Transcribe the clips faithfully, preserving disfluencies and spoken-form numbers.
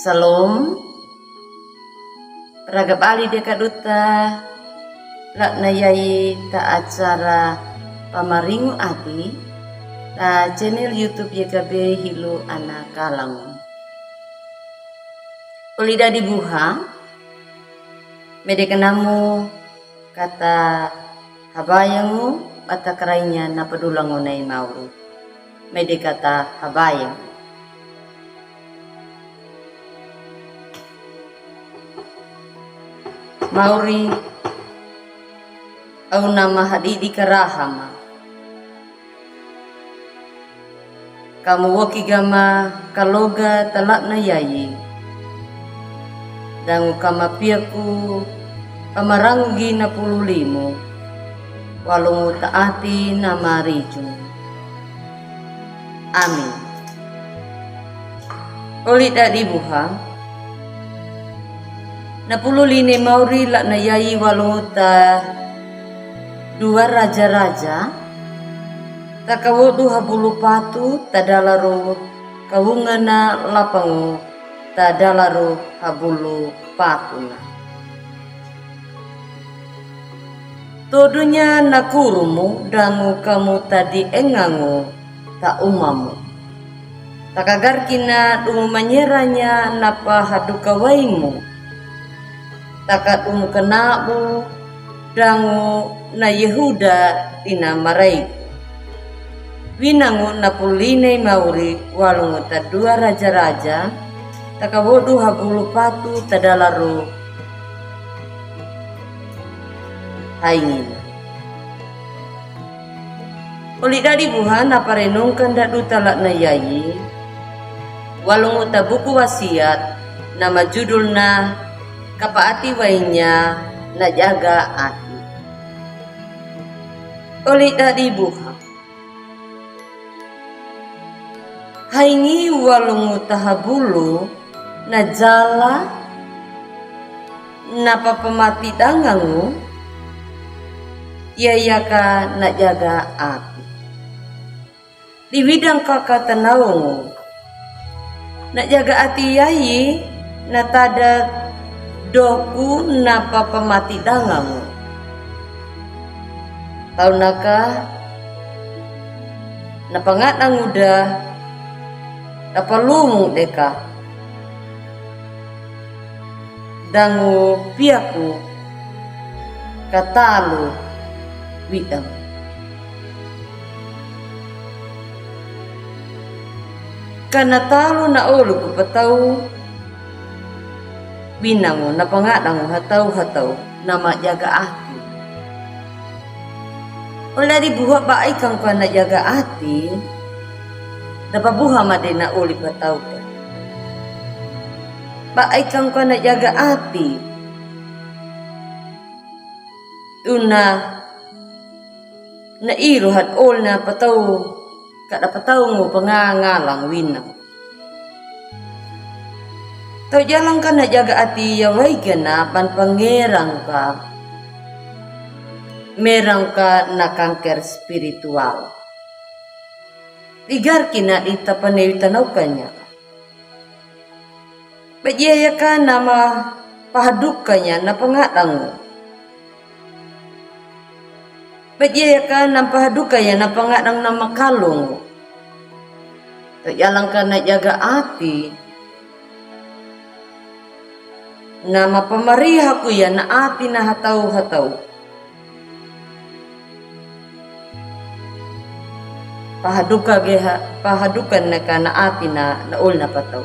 Salom. Raga bali de ka duta la'na yayi ta acara Pamaringu Ati ta channel YouTube Y K B Hilu Ana Kalangu. Oli dadi buha, mede kanamu kata habayangu bata karainya na padulango nai mauri. Mede kata habayangu. Mauri, au na mahadidi karahama. Kamu woki gama kaloga ta la'na yayi. Dangu kama piaku pamarangu gi na pulu limu. Walungu ta ati na marijung. Amin. Oli dadi buha. Na pulu line mauri la'na yayi walungu ta dua raja-raja, ta kawodu habulu patu ta dalaru kawungana lapangu ta dalaru habulu patuna. Todunya na kurumu dangu kamu tadi engangu ta umamu. Ta kagarkina dumu manyeranya na pahaduka waimu. Ta kadumu kanabu dangu na Yehuda dina maraiku. Winangu na pulu line mauri walungu ta dua raja-raja, ta kawodu habulu patu ta dalaru haingina. Oli dadi buha na parenungkan dadu ta la'na yayi. Walungu ta buku wasiat na majudulna Kapaati Wainya na Jaga Ati. Oli dadi buha. Haingi walungu ta habulu na jala na papamati dangangu, yayaka na jaga ati. Di widang kaka tanaungu. Na jaga ati yayi na tada doku na papamati dangangu. Taunaka na pangadangu da, na palumung deka. Dangu piaku katalu widang. Ka na talu na oluku patau, winangu na pangadangu hatau-hatau na majaga ati. Oli dadi buha ba ai kangka na jaga ati, da pabuha made na oli patau ka. Ba ai kangka na jaga ati. Duna na iru had oli na patau, kada pataungu pangangalang winang. Tau jalang ka na jaga ati ya waigana ban pangerang ka. Merang ka na kanker spiritual. Igar kina di tapanewi tanaukanya. Bajia ya ka na mapahadukanya na pangadangu. Bajia ya ka na pahadukanya na pangadang na makalungu. Tau jalang ka na jaga ati. Na mapamarihaku ya na ati na hatau-hatau. Pahaduka geha, pahaduka neka na ati na, na oli na patau.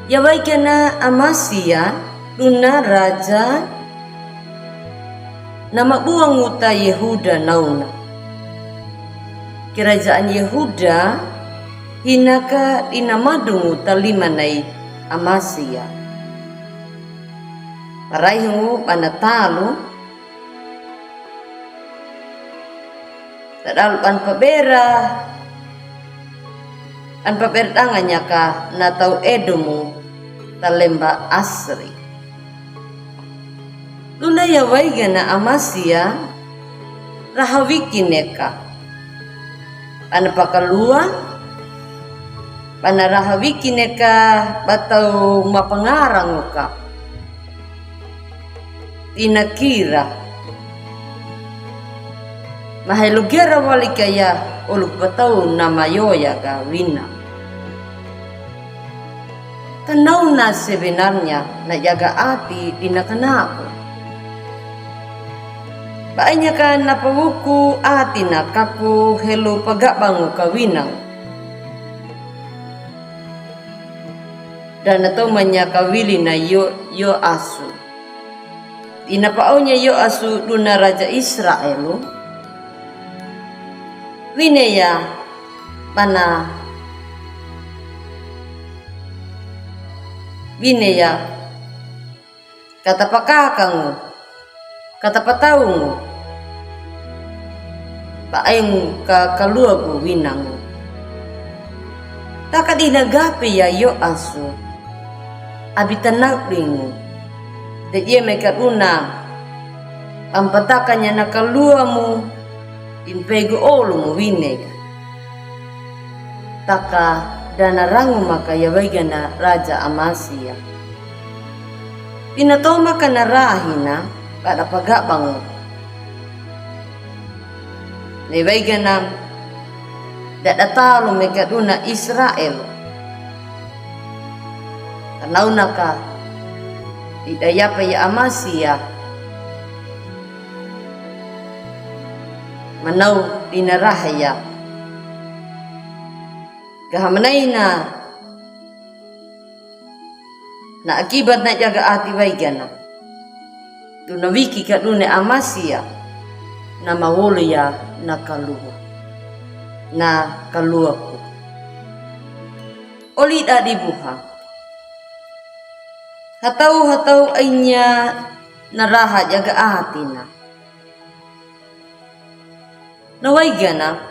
Ya waigana Amasia, duna raja, na mabuangu ta Yehuda nauna. Kerajaan Yehuda, hinaka dina madungu ta lima nai Amasia. Paraihungu bana talu, tadal ban pabera, ban pabera danganyaka na tau Edomu ta lemba Asri. Duna ya waigana Amasia, raha wiki neka. Bana pakalua, Ba na raha wikine ka ba tau mapangarango ka. Ina kira. Mahe lugera wali ka ya oluk ba tau na mayoya ka wina. Tanauna sebenarnya na jaga ati ina kanaku. Ba anya ka na pawuku ati na kaku helu pagabango ka winang. Dana tau manya ka wili na yo, yo asu. Ina pa aunya yo asu duna raja Israelu. Wine ya, mana. Wine ya. Kata pakakango. Kata pataungo. Ba aingo ka kaluaku winango. Taka dina gape ya yo asu. Abi tanau dingo. De ye me kaduna. Ampatakanya na kaluamu. Impego olumu wine ya. Taka dana rangu maka ya waigana raja Amasia. Ina toma ka na rahina kada pagabango. Ne waigana dada talu me kaduna Israel. Tanauna ka ida yapa ya Amasia. Manau dina raha ya. Gaha manaina. Na akibat na jaga ati waigana. Duna wiki kaduna Amasia. Na mawolo ya na kalua. Na kaluaku. Oli dadi buha. Hatau hatau ainya na raha jaga ati na. Na waigana.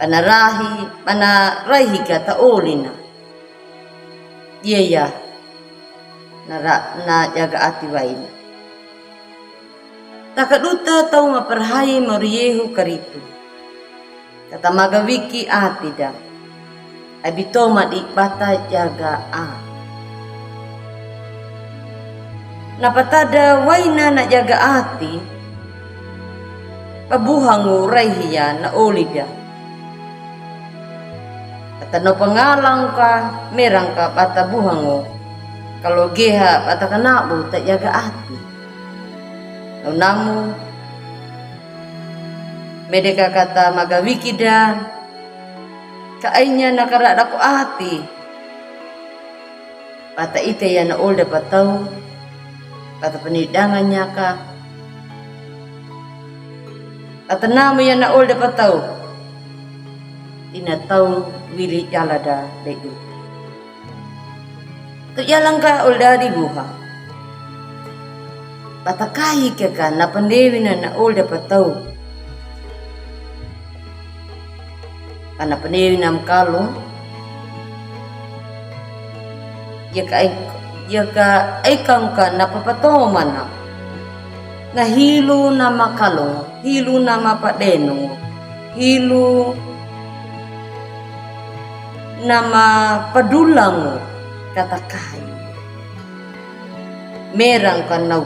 Ba na rahi, ba na raihi kata oli na. Iya ya. Na ra, na jaga ati waina. Taka duta tau maparhai mauri yehu karitu. Kata maga wiki ati da. Abi toma di bata jaga ati. Na patada waina na jaga ati. Ba buhango raihi ya na oli da. Kata no pangalang ka merang ka bata buhango. Kalo geha bata kanabu ta jaga ati. Namu. Mede ka kata maga wiki da. Ka ainya na karada ko ati. Bata ite ya na oli da patau. Bata panidanganya ka. Bata namu ya na oli da patau. Ina tau wili jala da de du. Tu jalang ka oli dadi buha. Bata kahi ke ka na pandewi na na oli da patau. Ba na pandewi na makalu. Yaka ai, yaka ai kangka na papatoma na. Na hilu na makalu, hilu na mapadenu, hilu na mapadulang kata kahi. Merang ka nau.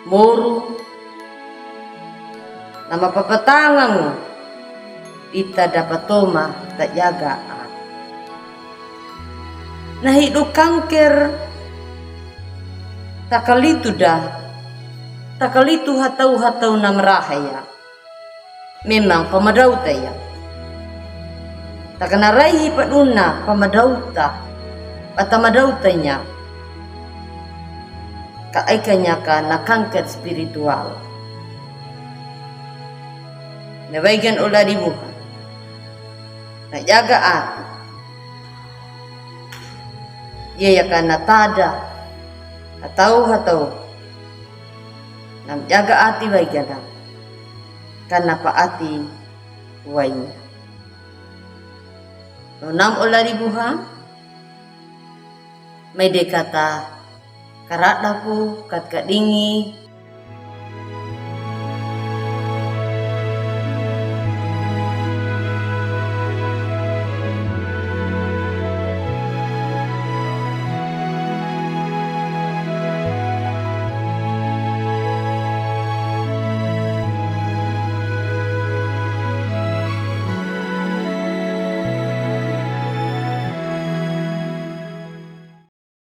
Moru na mapapatangan ita dapatoma ta jaga ati. Na hidu kangker takalitu da, takalitu hatau-hatau na maraha ya. Memang pamadauta ya. Taka na raihi paduna pamadauta, bata madauta nya. Ka aikanya ka na kangker spiritual. Na waigan ola dibuha. Na jaga ati. Iya ya ka na tada. Hatau-hatau. Na jaga ati waigana. Ka na paati waina. Nonam ola dibuha. Maide kata karadaku kat kadingi.